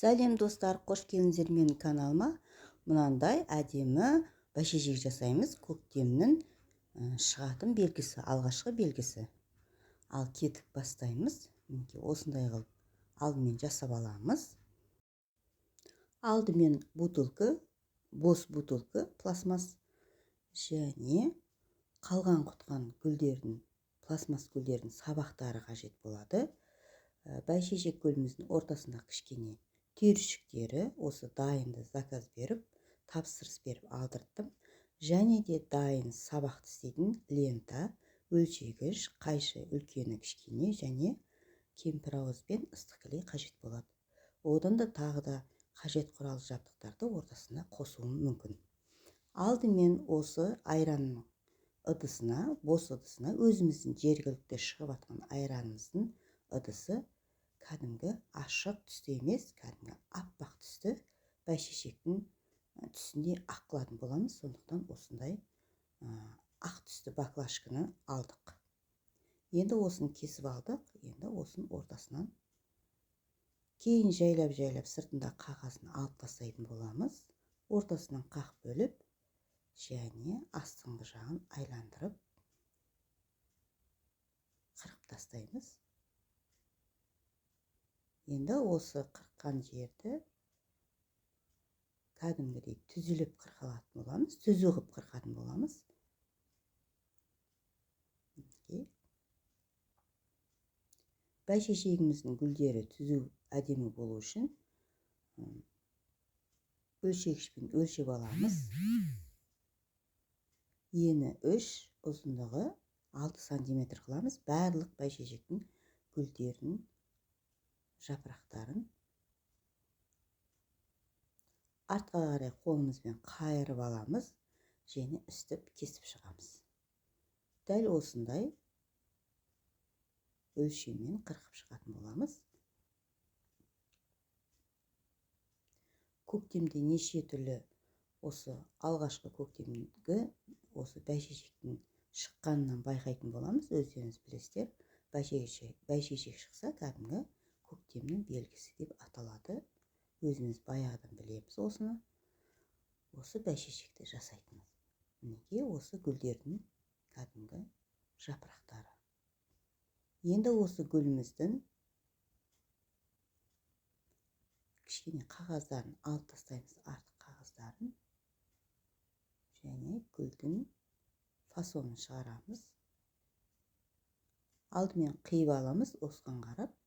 Сәлем достар, қош келдіңіздер менің каналыма. Мынандай әдемі бәйшешек жасаймыз. Көктемнің шығатын белгісі, алғашқы белгісі. Ал кетік бастаймыз. Мінекей осындай қылып алдымен жасап аламыз. Алдымен бутылка, бос бутылка, пластмасс және қалған құтқан гүлдердің, пластмасс гүлдердің сабақтары қажет болады. Бәйшешек гүліміздің ортасында кішкене түйіршіктері, осы дайынды заказ беріп, тапсырыс беріп алдырттым. Және де дайын сабақты істейтін лента, өлшегіш, қайшы үлкені кішкене және кемпір ауыз бен ыстық клей қажет болады. Одан да тағы да қажет құрал жабдықтарды ортасына қосуым мүмкін. Алдымен осы айранның ыдысына, бос ыдысына өзіміздің жергілікті шығып атқан айранымыздың ыдысы кәдімгі ашық түсті емес, кәдімгі аппақ түсті бәйшешектің түсінде ақ қылатын боламыз. Сондықтан осындай ақ түсті баклажканы алдық. Енді осыны кесіп алдық. Енді осының ортасынан кейін жайлап-жайлап сыртында қағазын алып тастайтын боламыз. Ортасынан қақ бөліп және астыңғы жағын айландырып қырқып тастаймыз. Енді осы қырыққан жерді кәдімгідей түзіліп қырқалатын боламыз, түзу қылып қырқатын боламыз. Бәйшешегіміздің гүлдері түзу әдемі болу үшін өлшегішпен өлшеп аламыз. Ені 3, ұзындығы 6 сантиметр қыламыз. Барлық бәйшешектің гүлдерін, жапырақтарын артқа қарай қолымызбен қайырып аламыз және үстіп кесіп шығамыз. Дәл осындай өлшеммен қырқып шығатын боламыз. Көктемде неше түрлі осы алғашқы көктемгі осы бәйшешектің шыққанынан байқайтын боламыз. Өздеріңіз білесіздер, бәйшешек шықса кәдімгі көктемнің белгісі деп аталады. Өзіміз баяғыдан білеміз осыны. Осы бәйшешекті жасайтынбыз. Мінекей осы гүлдердің кәдімгі жапырақтары. Енді осы гүліміздің кішкене қағаздарын алып тастаймыз, артық қағаздарын. Және гүлдің фасонын шығарамыз. Алдымен қиып аламыз, осыған қарап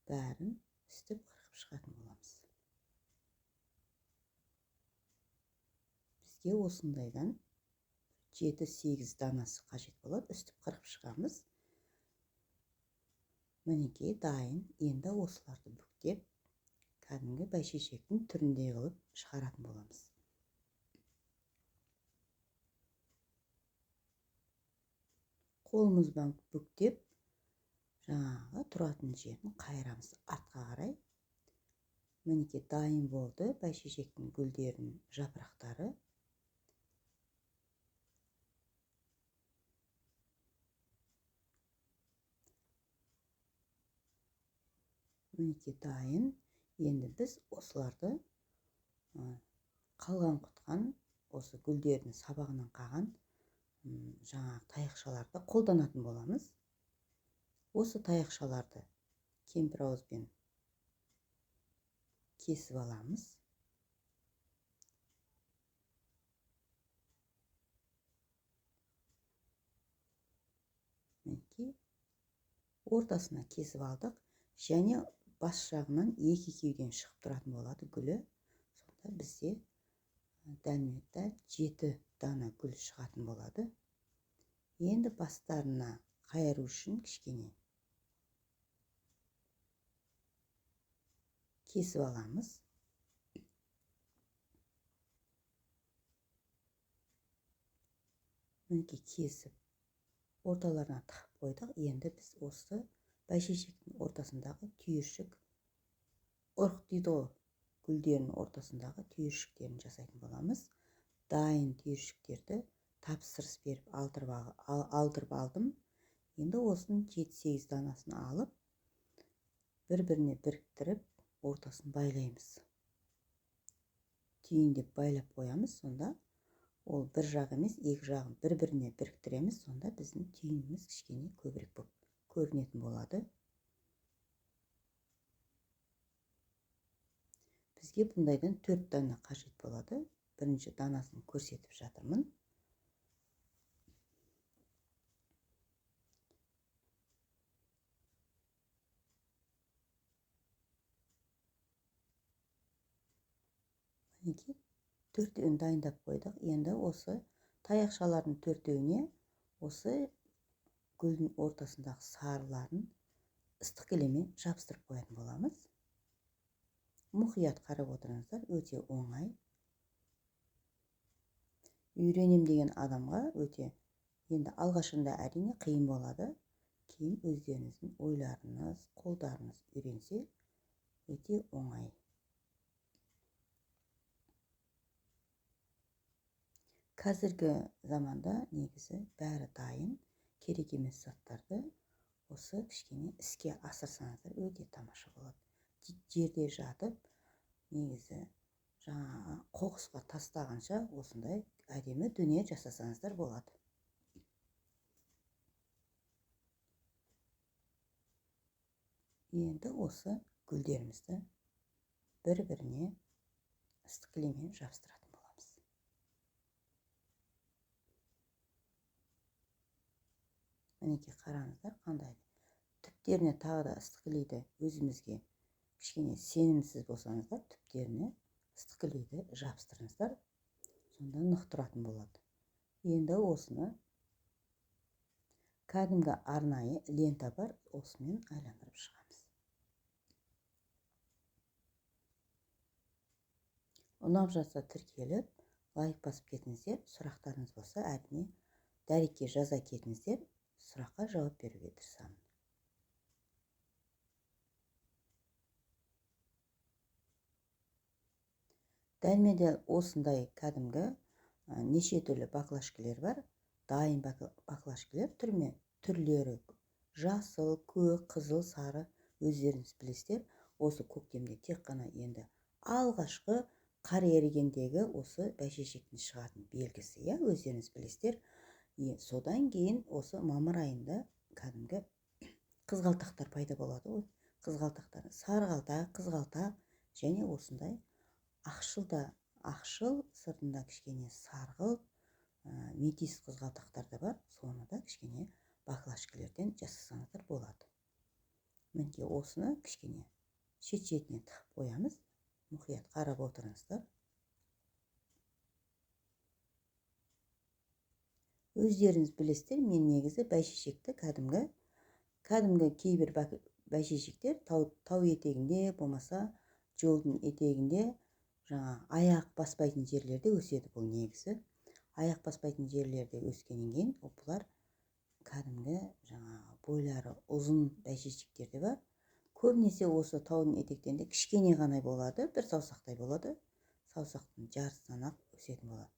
бәрін үстіп қырқып шығатын боламыз. Бізге осындайдан 7-8 данасы қажет болады. Үстіп қырқып шығамыз. Мінекей дайын. Енді осыларды бүктеп кәдімгі бәйшешектің түріндей қылып шығаратын боламыз. Қолымызбен бүктеп жаңағы тұратын жерін қайырамыз артқа қарай. Мінекей дайын болды бәйшешектің гүлдерінің жапырақтары. Мінекей дайын. Енді біз осыларды қалған құтқан осы гүлдердің сабағынан қалған жаңағы таяқшаларды қолданатын боламыз. Осы таяқшаларды кемпір ауызбен кесіп аламыз. Мінекей ортасына кесіп алдық және бас жағынан екі екеуден шығып тұратын болады гүлі. Сонда бізде дәлме-дәл 7 дана гүл шығатын болады. Енді бастарына қайыру үшін кішкене кесіп аламыз. Мінекей кесіп орталарына тығып қойдық. Енді біз осы бәйшешектің ортасындағы түйіршік, ұрық дейді ғой, гүлдерінің ортасындағы түйіршіктерін жасайтын боламыз. Дайын түйіршіктерді тапсырыс беріп алдырып алдым. Енді осының 7-8 данасын алып, бір-біріне біріктіріп, ортасын байлаймыз. Түйіндеп байлап қоямыз, сонда ол бір жақ емес, екі жағын бір-біріне біріктіреміз, сонда біздің түйініміз кішкене көбірек болып көрінетін болады. Бізге бұндайдан 4 дана қажет болады. Бірінші данасын көрсетіп жатырмын. Мінекей, төртеуін дайындап қойдық. Енді осы таяқшалардың төртеуіне осы гүлдің ортасындағы сарыларын ыстық келемен жабыстырып қоятын боламыз. Мұқият қарап отырыңыздар, өте оңай. Үйренем деген адамға өте, енді алғашында әрине қиын болады. Кейін өздеріңіздің ойларыңыз, қолдарыңыз үйренсе өте оңай. Қазіргі заманда негізі бәрі дайын, керек емес заттарды осы кішкене іске асырсаңыздар өте тамаша болады. Жерде жатып, негізі жаңағы қоқысқа тастағанша осындай әдемі дүние жасасаңыздар болады. Енді осы гүлдерімізді бір-біріне ыстық клеймен жабыстыратын боламыз. Мінекей қараңыздар қандай. Түптеріне тағы да ыстық клейді өзімізге кішкене сенімсіз болсаңыздар, түптеріне ыстық клейді жабыстырыңыздар, сонда нық тұратын болады. Енді осыны кәдімгі арнайы лента бар, осымен айландырып шығамыз. Ұнап жатса тіркеліп, лайк басып кетіңіздер. Сұрақтарыңыз болса, әрине дәрекке жаза кетіңіздер. Сұраққа жауап беруге тырысамын. Дәлме-дәл осындай кәдімгі неше түрлі баклажкалар бар. Дайын баклажкалар түрлері жасыл, көк, қызыл, сары, өздеріңіз білесіздер. Осы көктемде тек қана енді алғашқы қар ерігендегі осы бәйшешектің шығатын белгісі, иә, өздеріңіз білесіздер. Содан кейін осы мамыр айында кәдімгі қызғалдақтар пайда болады ғой. Қызғалдақтар, сарғалдақ, қызғалдақ және осындай ақшыл да, ақшыл, сыртында кішкене сарғылт, метис қызғалдақтар да бар. Соны да кішкене баклажкалерден жасасаңыздар болады. Мінекей осыны кішкене шет-шетіне тығып қоямыз. Мұқият қарап отырыңыздар. Өздеріңіз білесіздер, мен негізі бәйшешекті кәдімгі кейбір бәйшешектер тау етегінде, болмаса жолдың етегінде, жаңа аяқ баспайтын жерлерде өседі бұл негізі. Аяқ баспайтын жерлерде өскеннен кейін бұлар кәдімгі жаңа бойлары ұзын бәйшешектер де бар. Көбінесе осы таудың етектерінде кішкене ғана болады, бір саусақтай болады. Саусақтың жартысынан ақ өсетін болады.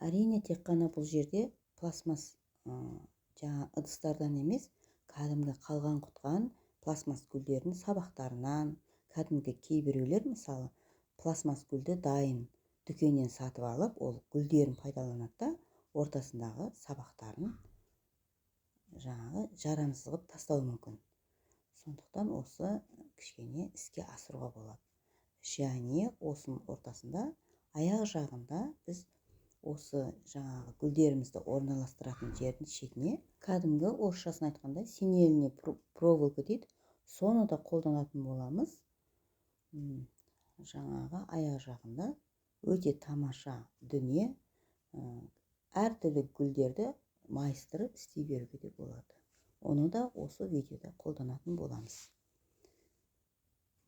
Әрине тек қана бұл жерде пластмас, жаңа ыдыстардан емес, кәдімгі қалған құтқан пластмас гүлдердің сабақтарынан, кәдімгі кейбіреулер мысалы пластмас гүлді дайын дүкеннен сатып алып, ол гүлдерін пайдаланады да, ортасындағы сабақтарын жаңағы жарамсыз қылып тастауы мүмкін. Сондықтан осы кішкене іске асыруға болады. Және осының ортасында, аяқ жағында біз осы жаңағы гүлдерімізді орналастыратын жердің шетіне кәдімгі орысшасын айтқанда синельный проволока дейді, соны да қолданатын боламыз. Жаңағы аяқ жағында өте тамаша дүние, әртүрлі гүлдерді майыстырып істей беруге де болады. Оны да осы видеода қолданатын боламыз.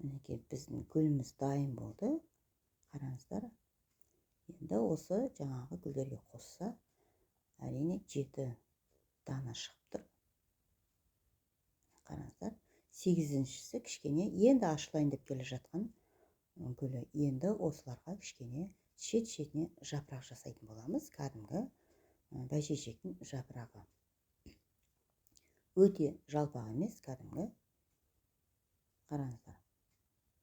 Мінекей біздің гүліміз дайын болды. Қараңыздар. Енді осы жаңағы гүлдерге қосса, әрине 7 дана шығып тұр. Қараңыздар, 8-шісі кішкене енді ашылайын деп келе жатқан гүлі. Енді осыларға кішкене шет-шетіне жапырақ жасайтын боламыз. Кәдімгі бәйшешектің жапырағы. Өте жалпақ емес, кәдімгі. Қараңыздар.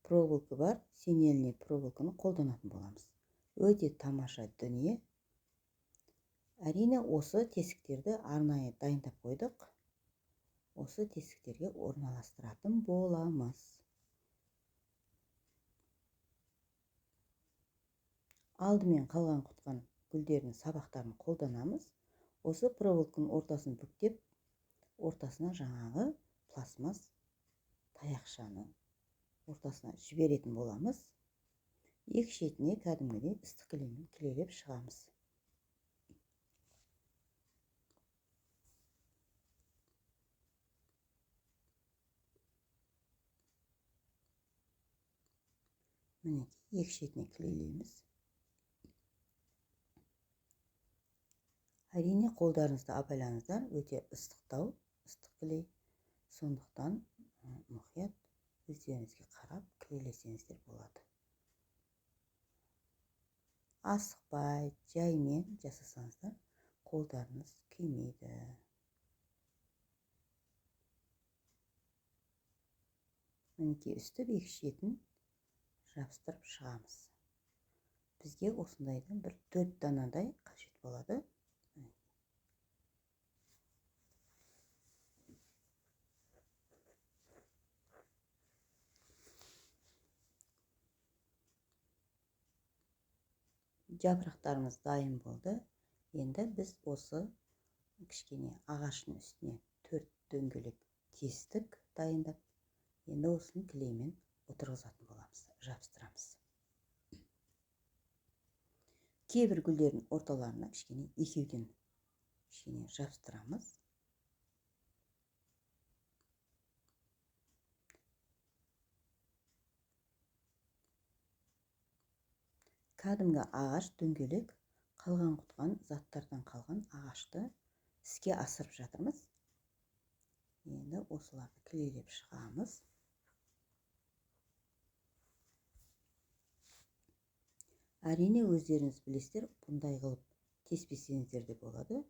Проволока бар, синельный проволоканы қолданатын боламыз. Өте тамаша дүние. Әрине, осы тесіктерді арнайы дайындап қойдық. Осы тесіктерге орналастыратын боламыз. Алдымен қалған құтқан гүлдердің сабақтарын қолданамыз. Осы проволоканың ортасын бүктеп, ортасына жаңағы пластмасс таяқшаны ортасына жіберетін боламыз. Екі шетіне кәдімгідей ыстық клеймен клейлеп шығамыз. Мінекей, екі шетіне клейлейміз. Әрине, қолдарыңызды абайлаңыздар, өте ыстықтау, ыстық клей. Сондықтан мұқият өздеріңізге қарап клейлесеңіздер болады. Асықпай, жаймен жасасаңыздар, қолдарыңыз күймейді. Мінекей, үстіп екі шетін жабыстырып шығамыз. Бізге осындайдан бір 4 данадай қажет болады. Жапырақтарымыз дайын болды. Енді біз осы кішкене ағаштың үстіне 4 дөңгелек тестік дайындап, енді осыны клеймен отырғызатын боламыз, жабыстырамыз. Кейбір гүлдердің орталарына кішкене екеуден кішкене жабыстырамыз. Кәдімгі ағаш дөңгелек қалған құтқан заттардан қалған ағашты іске асырып жатырмыз. Енді осыларды клейлеп шығамыз. Әрине, өздеріңіз білесіздер, бұндай қылып теспесеңіздер де болады.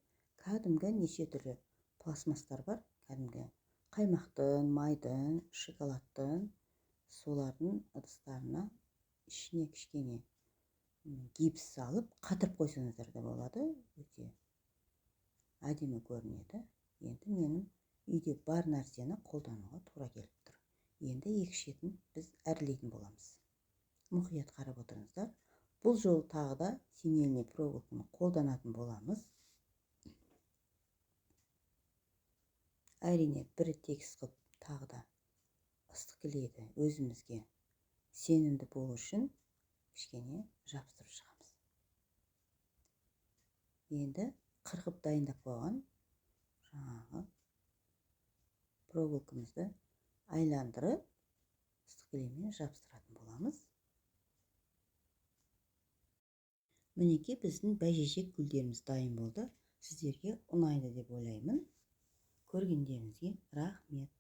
Кәдімгі неше түрлі пластмастар бар, кәдімгі қаймақтың, майдың, шоколадтың, солардың ыдыстарына ішіне кішкене гипс салып қатырып қойсаңыздар да болады. Өте әдемі көрінеді. Енді менің үйде бар нәрсені қолдануға тура келіп тұр. Енді екі шетін біз әрлейтін боламыз. Мұқият қарап отырыңыздар. Бұл жолы тағы да синельный проволоканы қолданатын боламыз. Әрине, бір тегіс қылып тағы да ыстық клейді өзімізге сенімді болу үшін кішкене жабыстырып шығамыз. Енді қырқып дайындап қойған жаңағы проволокамызды айландырып ыстық клеймен жабыстыратын боламыз. Мінекей, біздің бәйшешек гүлдеріміз дайын болды. Сіздерге ұнайды деп ойлаймын. Көргендеріңізге рахмет.